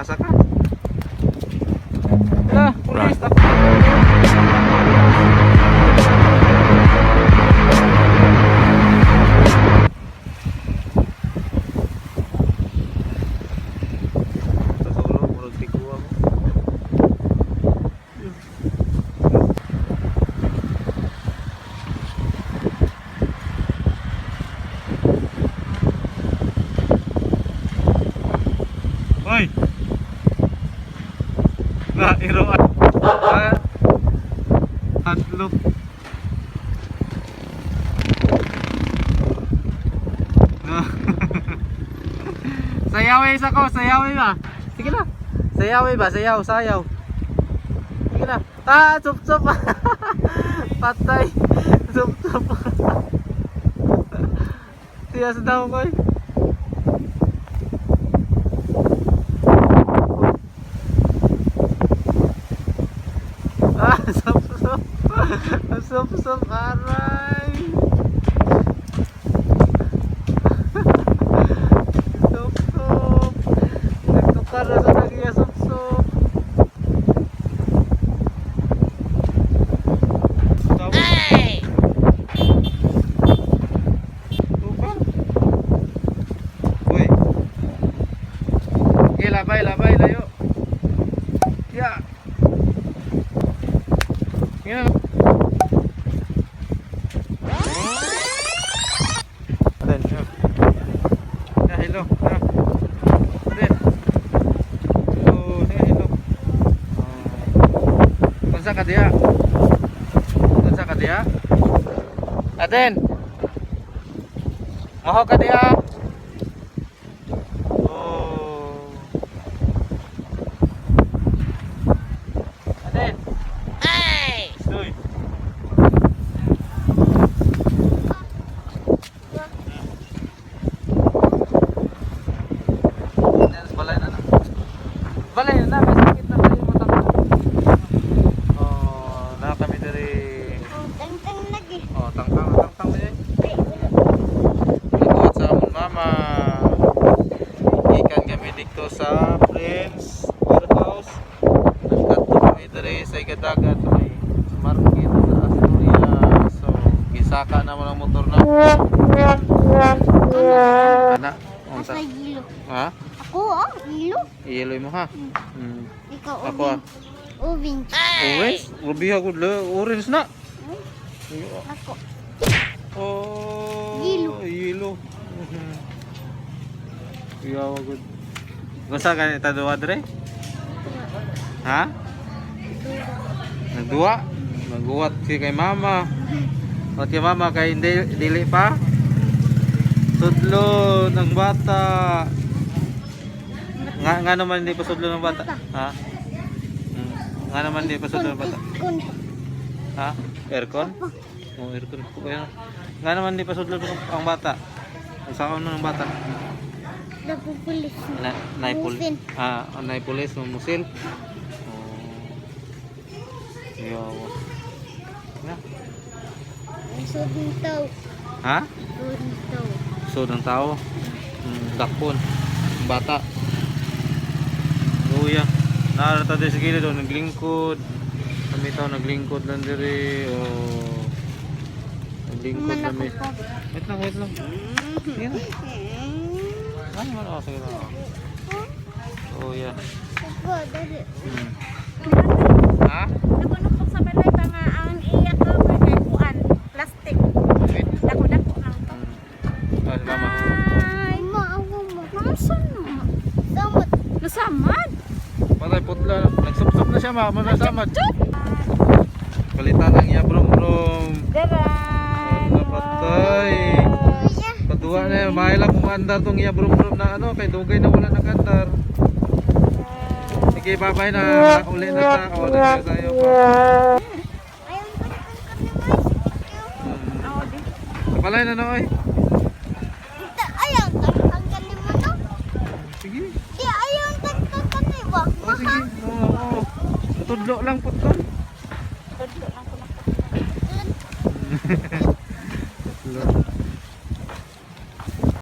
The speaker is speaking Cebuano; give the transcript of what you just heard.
Asa ka? Ah, pulis. Ako. Sa solo, murag tiguwa mo. Hoy! Na, iro ah. Hadlok. Na. Sayaway isa ko, sayaway ba? Sige na. Sayaway ba? Sayaw, sayaw. Sige na. Ah, sup sup. Patay. Sup sup. Tiya sa daw ko. Eh. Ah, sup sup. Sup sup, aray. Sup sup. Nagtukar na sa nagiya sup sup. Hey! Tukar. Uy. Okay, labay, labay, layo. Ya. Yan. Aden, ya. Ya, hello. Ya. Aden. Oh, sige, hello. Oh. Unsa ka diha? Unsa ka diha? Aden. Maho ka diha? Oh. Aden. Stoy. Balay na na. Balay na na, may sakit na kayo mata ko. Oh, na kami diri. Tangtang lagi. Oh, tangtang, tangtang diri. Ay, wala. Nagbuhat sa amon mama. Gikan kami dito sa Prince Warehouse. Nagkadto kami diri sa Igadagat sa may market sa Asturias. So, gisaka naman ang motor na. Ana, unsa? Asa gilo. Ha? Ako oh, gilo. Iyeloy mo ha? Ikaw Ako ah. ubing. Orange? Rubi ako orange na. Ako. Oh, Yelo. Yelo. Iyaw good. Unsa gani ta duwa dre? Ha? Nagduwa? Naguwat si kay mama. Wat kay mama kay hindi dili pa. Sudlo ng bata. Nga nga naman hindi pa sudlo ng bata. Ha? Nga naman hindi pa sudlo ng bata. Kun. Ha? Aircon? Oh, aircon. Ayan. Nga naman di pa sudlo ang bata. Ang sakaw nun ng bata. Napupulis. Na, naipul. Musin. Ah, ang naipulis, musil. Oh. Yawa. Na. Sud ng tao. Ha? Sud ng tao. Sud ng tao. Dakpon. Ang bata. Luya. Narata din sa gilid, oh, naglingkod. Kami tao naglingkod lang diri. Oh. Naglingkod Man ako kami. pa. Wait lang, wait lang. Sige na. Ano man ako, sige lang. Oh, yeah. Ako, dali. Ha? Nagunok sa balay pa nga ang iya ka kay kuan plastic. Wait. Dako-dako lang to. Oh, si mama. Ay, Ma, ako mo. mamson mo. Samot. Nasamad. Patay putla. Nagsupsup na siya, ma. Manasamad. Palitan ang iya, brom, brom. Daran. Napatay. Kuya. Paduwa na yan. Mahal lang kumandar tong iya, brom, brom na ano. Kay dugay na wala nagandar. Sige, bye-bye na. Uli na ta. O, nagsasayo pa. Ayaw ko na kang kami mas. Oh, di. Kapalay na na, oy. Ayaw, tangtang ka ni mo no? Sige. Di, ayaw, tangtang ka ni mo. Oh, sige. Oo, oo. Tudlo lang, putol.